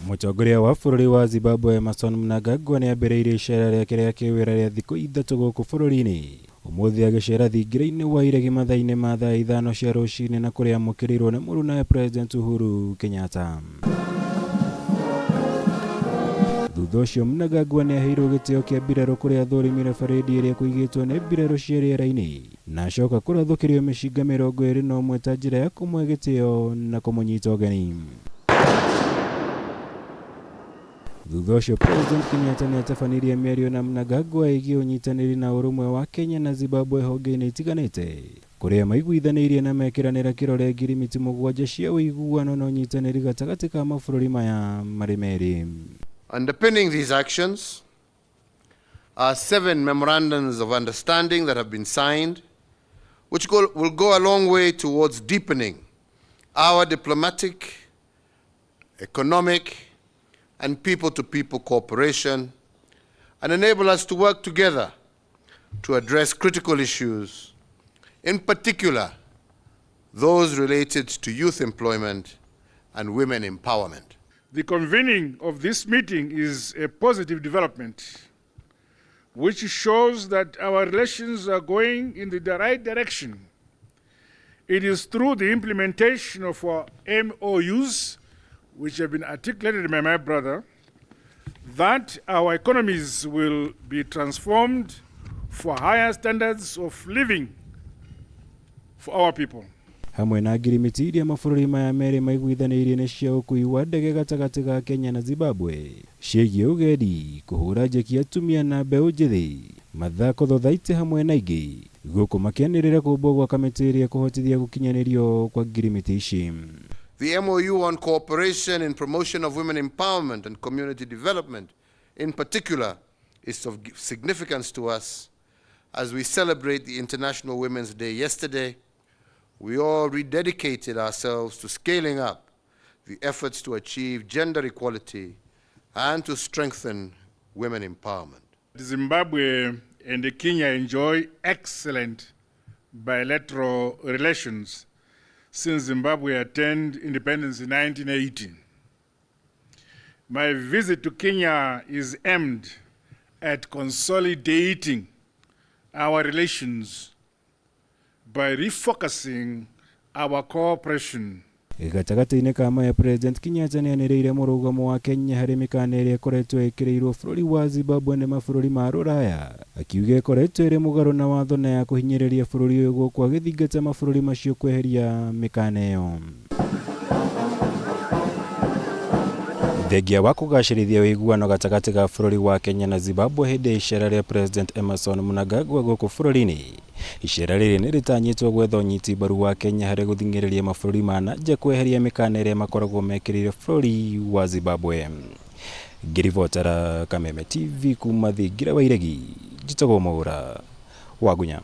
Mũtongoria wa bũrũri wa Zimbabwe Emmerson Mnangagwa nĩambĩrĩirie icera rĩake rĩa kĩwĩra rĩa thikũ ithatũ gũkũ bũrũri-inĩ ũmũthĩ agĩcera thingira-inĩ wa iregi mathaa-inĩ ma thaa ithano cia rũcinĩ na kũrĩa amũkĩrĩirwo nĩ mũrunawe President Uhuru Kenyatta. Thutha ũcio Mnangagwa nĩaheirwo gĩtĩo kĩa mbirarũ kũrĩa athũrimire barĩndi ĩrĩa ĩkũigĩtwo nĩ mbirarũ cia rĩera-inĩ na acoka kũrathũkĩrio mĩcinga 21 ta njĩra ya kũmũhe gĩtĩo na kũmũnyita ũgeni. Thutha ũcio President Kenyatta nĩatabanirie mĩario na Mnangagwa ĩgiĩ ũnyitanĩri na ũrũmwe wa Kenya na Zimbabwe honge-inĩ itiganĩte kũrĩa maiguithanĩirie na mekĩranĩra kĩrore ngirimiti mũgwanja cia ũiguano na ũnyitanĩri gatagatĩ ka mabũrũri maya marĩ merĩ. Underpinning these actions are 7 memorandums of understanding that have been signed, which will go a long way towards deepening our diplomatic, economic, and people-to-people cooperation, and enable us to work together to address critical issues, in particular, those related to youth employment and women empowerment. The convening of this meeting is a positive development, which shows that our relations are going in the right direction. It is through the implementation of our MOUs, which have been articulated by my brother, that our economies will be transformed for higher standards of living for our people. Hamwe na ngirimiti iria mabũrũri maya merĩ maiguithanĩirie nĩ cia ũkui wa ndege gatagatĩ ga Kenya na Zimbabwe ciĩgiĩ ũgendi, kũhũra njeki atumia na mbeũ njĩthĩ, mathako thothaitĩ hamwe na ingĩ, gũkũ makĩanĩrĩra kũmbwo gwa kamĩtĩ ĩrĩa ĩkũhotithia gũkinyanĩrio kwa ngirimiti ici. The MOU on cooperation in promotion of women empowerment and community development in particular is of significance to us as we celebrate the International Women's Day yesterday. We all rededicated ourselves to scaling up the efforts to achieve gender equality and to strengthen women empowerment. Zimbabwe and Kenya enjoy excellent bilateral relations since Zimbabwe attained independence in 1980. My visit to Kenya is aimed at consolidating our relations by refocusing our cooperation. Gatagatĩ-inĩ ka maya President Kenyatta nĩanĩrĩire mũrũgamo wa Kenya harĩ mĩkana ĩrĩa ĩkoretwo ĩkĩrĩirwo bũrũri wa Zimbabwe nĩ mabũrũri ma Rũraya, akiuga ĩkoretwo ĩrĩ mũgarũ na watho na ya kũhinyĩrĩria bũrũri ũyũ gũkũ agĩthingata mabũrũri macio kweheria mĩkana ĩyo. Thengia wa kũgacĩrithia ũiguano gatagatĩ ga bũrũri wa Kenya na Zimbabwe hĩndĩ ya icera rĩa President Emmerson Mnangagwa gũkũ bũrũri-inĩ. Icera rĩrĩ nĩrĩtanyĩtwo gwetha ũnyiti mbaru wa Kenya harĩ gũthing'ĩrĩria mabũrũri ma na nja kweheria mĩkana ĩrĩa makoragwo mekĩrĩire bũrũri wa Zimbabwe. Ngĩribotera Kameme TV kuma Thingira wa Iregi, njĩtagwo Mwaũra wa Ngunya.